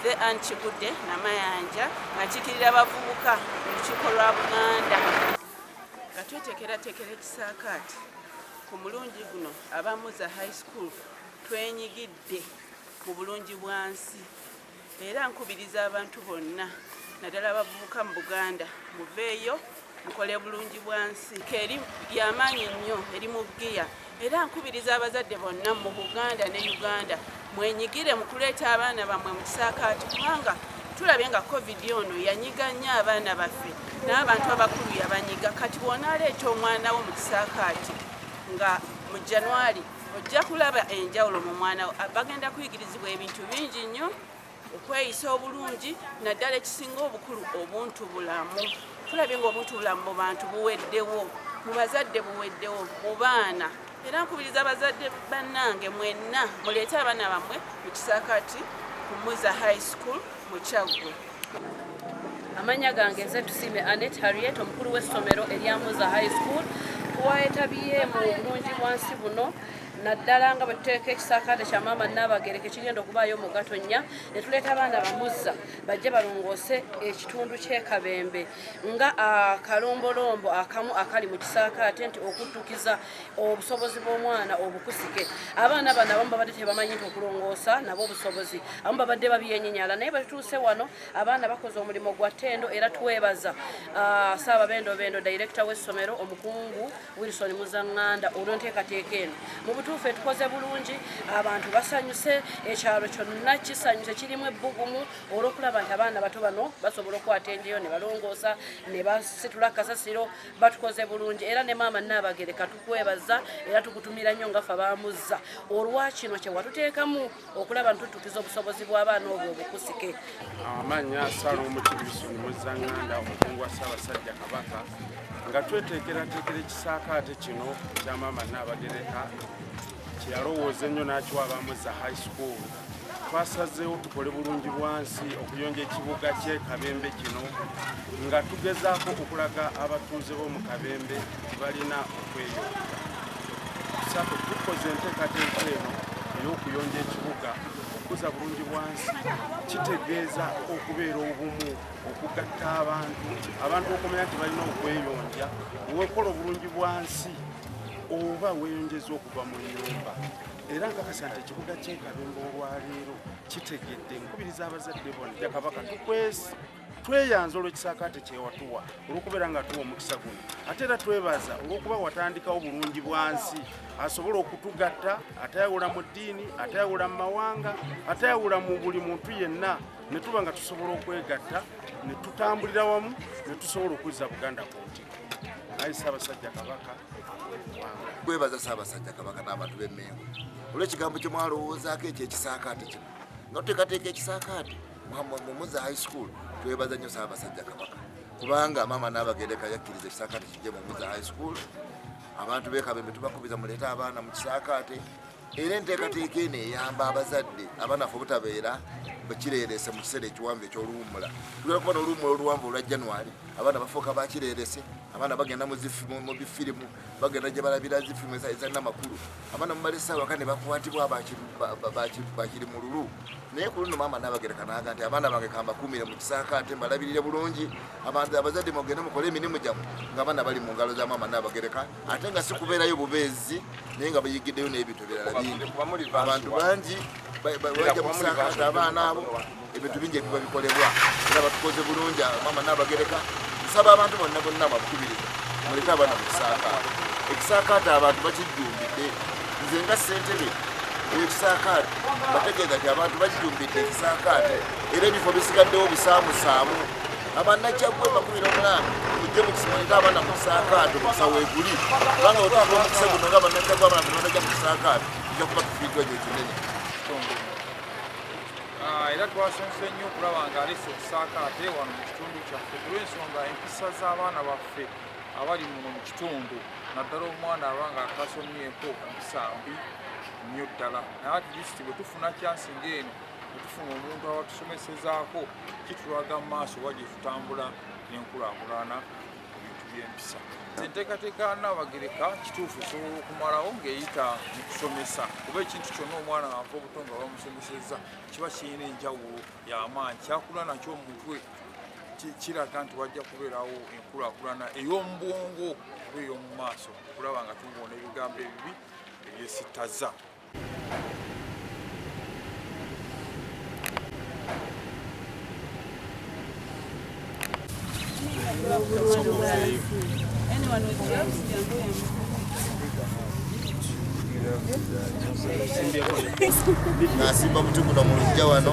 Nze Ann Kigudde Namayanja nga nkiikirira abavubuka mu lukiiko lwa Buganda. Nga tweteekerateekera ekisaakaate ku mulundi guno aba Muza High School twenyigidde mu bulungi bwa nsi era nkubiriza abantu bonna naddala abavubuka mu Buganda muveeyo mukole bulungi bwa nsi eri lyamaanyi nnyo eri mu ggiya era nkubiriza abazadde bonna mu Buganda ne Uganda mwenyigire mu kuleeta abaana bammwe mu kisaakaati kubanga tulabye nga covid ono yanyiga nnyo abaana baffe n'abantu abakulu yabanyiga kati bw'onaaleeta omwana wo mu kisaakaati nga mu January ojja kulaba enjawulo mu mwana wo. Bagenda kuyigirizibwa ebintu bingi nnyo okweyisa obulungi naddala ekisinga obukulu obuntu bulamu. Tulabye ng'obuntu bulamu mu bantu buweddewo, mu bazadde buweddewo, mu baana. Era nkubiriza abazadde bannange mwenna muleete abaana bammwe mu kisaakaati ku Muza High School mu Kyaggwe. Amannya gange nze Tusiime Annet Harriet, omukulu w'essomero erya Muza High School. Twetabye mu bulungi bwansi buno naddala nga bwe tuteeka ekisaakaate kya Maama Nnaabagereka ekigenda okubaayo mu Gatonnya ne tuleeta abaana bamuzza bajje balongoose ekitundu ky'e Kabembe nga akalombolombo akamu akali mu kisaakaate nti okuttukiza obusobozi bw'omwana obukusike. Abaana bano abamu babadde tebamanyi nti okulongoosa nabo obusobozi, abamu babadde babyenyinyala naye bwe tutuuse wano abaana bakoze omulimu gwa ttendo era twebaza Ssaababendobendo dayirekita w'essomero omukungu Wilson Muzanganda olw'enteekateeka eno. Mu butuufu etukoze bulungi, abantu basanyuse, ekyalo kyonna kisanyuse, kirimu ebbugumu olw'okulaba nti abaana bato bano basobola okukwata enjeyo ne balongoosa ne basitula kasasiro. Batukoze bulungi era ne maama Nnaabagereka tukwebaza era tukutumira nnyo nga ffe abaamuzza olwa kino kye watuteekamu okulaba nti tuttukiza obusobozi bw'abaana obwo obukusike. Amannya Ssalongo Wilson Muzzanganda, omukungu wa Ssaabasajja Kabaka, nga tweteekerateekera ekisaakaate kino ekya maama Nnaabagereka kye yalowooza ennyo n'akiwa abamuzza High School, twasazeewo tukole bulungi bwansi okuyonja ekibuga ky'e Kabembe kino nga tugezaako okulaga abatuuze b'omu Kabembe nti balina okweyonja. Sako tukoze enteekateeka eno ey'okuyonja ekibuga. Okukuza bulungi bwansi kitegeeza okubeera obumu, okugatta abantu, abantu okumanya nti balina okweyonja. Wekola obulungi bwansi oba weeyonjeza okuva mu nnyumba. Era nkakasa nti ekibuga ky'e Kabembe olwaleero kitegedde. Nkubiriza abazadde bonna Kabaka tukwesi Tweyanza olw'ekisaakaate kyewatuwa olw'okubeera nga tuwa omukisa guno, ate era twebaza olw'okuba watandikawo bulungi bwansi asobola okutugatta, atayawula mu ddiini, atayawula mu mawanga, atayawula mu buli muntu yenna, ne tuba nga tusobola okwegatta ne tutambulira wamu ne tusobola okuzza Buganda ku ntikko. Ayi Ssaabasajja Kabaka, kwebaza Ssaabasajja Kabaka n'abantu b'Emmengo olw'ekigambo kye mwalowoozaako ekyekisaakaate kino nga tuteekateeka ekisaakaate mu Muza High School. Twebaza nnyo Ssaabasajja Kabaka kubanga maama Nnaabagereka yakkiriza ekisaakaate kijje mu Muza High School. Abantu b'e Kabembe tubakubiza muleete abaana mu kisaakaate, era enteekateeka eno eyamba abazadde abaana ffe obutabeera bakireerese mu kiseera ekiwanvu eky'oluwummula. Tugenda kuba n'oluwummula oluwanvu olwa January, abaana bafuuka bakireerese, abaana bagenda mu bifirimu, bagenda gye balabira zifirimu ezalina amakulu. Abaana mubalese awaka ne bakwatibwa bakiri mu lulu. Naye ku luno maama Nnaabagereka naaga nti abaana bange kambakuumire mu kisaakaate, mbalabirire bulungi. Abantu abazadde mugende mukole emirimu gyammwe ng'abaana bali mu ngalo za maama Nnaabagereka, ate nga si kubeerayo bubeezi, naye nga bayigiddeyo n'ebintu ebirala bingi. Abantu bangi bajja mu kisaakaate, abaana abo ebintu bingi ebiba bikolebwa, era batukoze bulungi maama Nnaabagereka. Nsaba abantu bonna bonna babukubiriza muleke abaana mu kisaakaate. Ekisaakaate abantu bakijjumbidde. Nze nga ssentebe ekisaakaate bategeeza nti abantu bakijjumbidde ekisaakaate, era ebifo bisigaddewo bisaamusaamu. Abannakyaggwe bakubira omulanga mujje mukisimulete abaana mu kisaakaate, omukisa weeguli, kubanga wetufuba omukisa guno nga bannakyaggwe abaana tebanajja mu kisaakaate, tujja kuba tufiiriddwa nyo ekinene. Era twasanyuse nnyo okulaba nga aleese ekisaakaate wano mu kitundu kyaffe, olw'ensonga empisa z'abaana baffe abali muno mu kitundu, naddala omwana aba nga atasomyeko, empisa mbi nnyo ddala. Naye at least bwe tufuna chance ng'eno, bwe tufuna omuntu awatusomesezaako, kitulaga mu maaso wa gye tutambula n'enkulaakulana mu bintu by'empisa. Enteekateeka Nnaabagereka kituufu esobola okumalawo ng'eyita mu kusomesa, kuba ekintu kyonna omwana ava obuto nga bamusomesezza kiba kirina enjawulo y'amaanyi, kyakula nakyo mu mutwe, kiraga nti wajja kubeerawo enkulaakulana ey'omu bwongo oba ey'omu maaso, okulaba nga tuboona ebigambo ebibi ebyesittaza. Anyone with gloves? Nasimba muti guno mu lujja wano,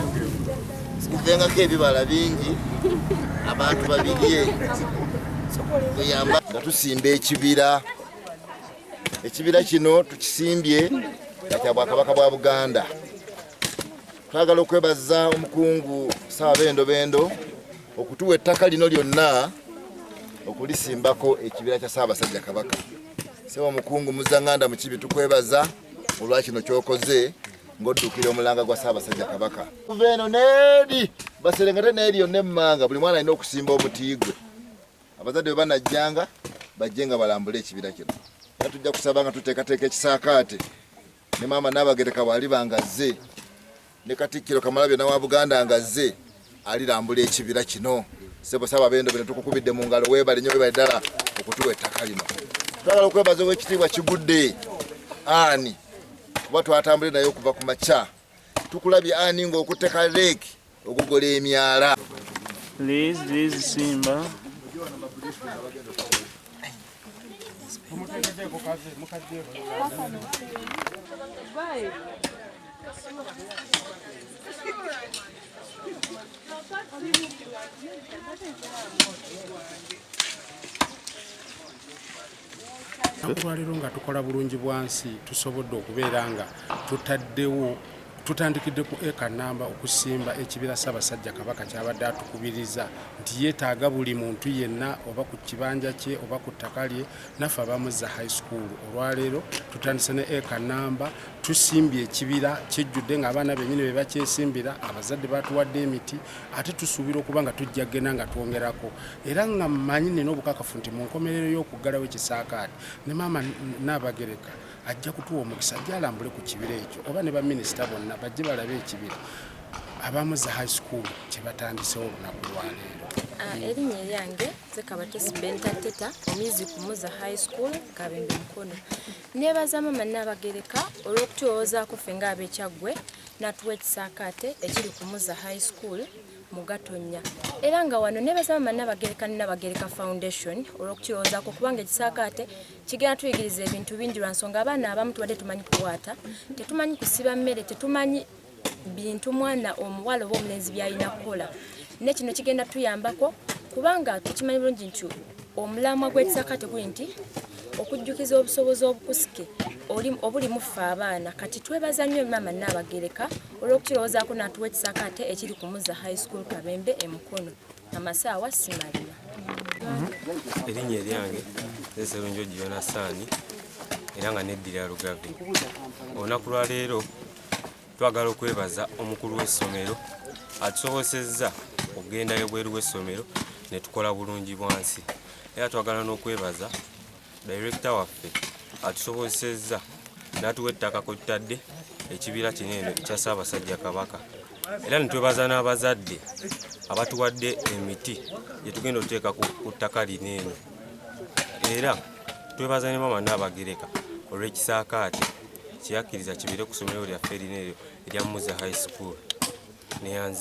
guvengako ebibala bingi, abantu babirye, kuyamba nga tusimba ekibira. Ekibira kino tukisimbye nga kya Bwakabaka bwa Buganda. Twagala okwebaza omukungu Ssaabendobendo okutuwa ettaka lino lyonna okulisimbako ekibira kya Ssaabasajja Kabaka. Ssebo omukungu Muzzanganda Mukibi, tukwebaza olwa kino ky'okoze ng'oddukira omulanga gwa Ssaabasajja Kabaka. Kuva eno n'eri baserengete n'eri yonna emmanga, buli mwana alina okusimba omuti gwe. Abazadde bwe banajjanga bajje nga balambule ekibira kino. Era tujja kusaba nga tuteekateeka ekisaakaate ne maama Nnaabagereka bw'aliba nga azze ne Katikkiro Kamalabyonna wa Buganda nga azze alirambula ekibira kino. Ssebo Ssaababendo, bino tukukubidde mu ngalo, weebale nnyo, weebale ddala okutuwa ettaka lino. Twagala okwebaza ow'ekitiibwa Kigudde Ani kuba twatambule naye okuva ku makya, tukulabye Ani ng'okutte ka leeki okugola emyala. Liz, Liz Simba. Olwaleero nga tukola bulungi bwansi, tusobodde okubeera nga tutaddewo, tutandikidde ku eka namba okusimba ekibira Ssaabasajja Kabaka kyabadde atukubiriza nti yeetaaga buli muntu yenna oba ku kibanja kye oba ku ttaka lye. Naffe abamuzza High School olwaleero tutandise ne eka namba, tusimbye ekibira kijjudde ng'abaana bennyini be bakyesimbira, abazadde batuwadde emiti, ate tusuubira okuba nga tujja kugenda nga twongerako, era nga mmanyi nina obukakafu nti mu nkomerero y'okuggalawo ekisaakaate ne maama Nnaabagereka ajja kutuwa omukisa ajje alambule ku kibira ekyo, oba ne baminisita bonna bajje balabe ekibira abamuza High School kye batandisewo olunaku lwaleero. Erinnya eryange nze Kabatesi Benta Teta, omuyizi ku Muza High School, Kabembe, Mukono. Neebaza maama Nnaabagereka olw'okutulowoozaako ffe ng'ab'Ekyaggwe n'atuwa ekisaakaate ekiri ku Muza High School. Mu Gatonnya. Era nga wano nebaza Maama Nnabagereka ne Nnabagereka Foundation olw'okukirowoozaako, kubanga ekisaakaate kigenda tuyigiriza ebintu bingi, lwa nsonga abaana abamu tubadde tumanyi kuwaata, tetumanyi kusiba mmere, tetumanyi bintu mwana omuwala oba omulenzi byalina kukola. Ne kino kigenda tuyambako, kubanga tukimanyi bulungi nti omulamwa gw'ekisaakaate guli nti okujjukiza obusobozi obukusike obuli mu ffe abaana. Kati twebaza nnyo Maama Nnaabagereka olw'okukirowoozaako n'atuwa ekisaakaate ekiri ku Muza High School Kabembe e Mukono. Amasaawa simalima. Erinnya eryange nze Serunjogi Yonasaani, era nga neddira Lugave. Olunaku lwaleero twagala okwebaza omukulu w'essomero atusobosezza okugendayo bweru w'essomero ne tukola bulungi bwansi. Era twagala n'okwebaza dayirekita waffe atusobosezza n'atuwa ettaka kwe tutadde ekibira kino eno ekya Ssaabasajja Kabaka. Era ne twebaza n'abazadde abatuwadde emiti gye tugenda okuteeka ku ttaka lino eno. Era twebaza ne Maama Nnaabagereka olw'ekisaakaate kye yakkiriza kibeere ku ssomero lyaffe lino eryo erya Muza High School. Neyanzi.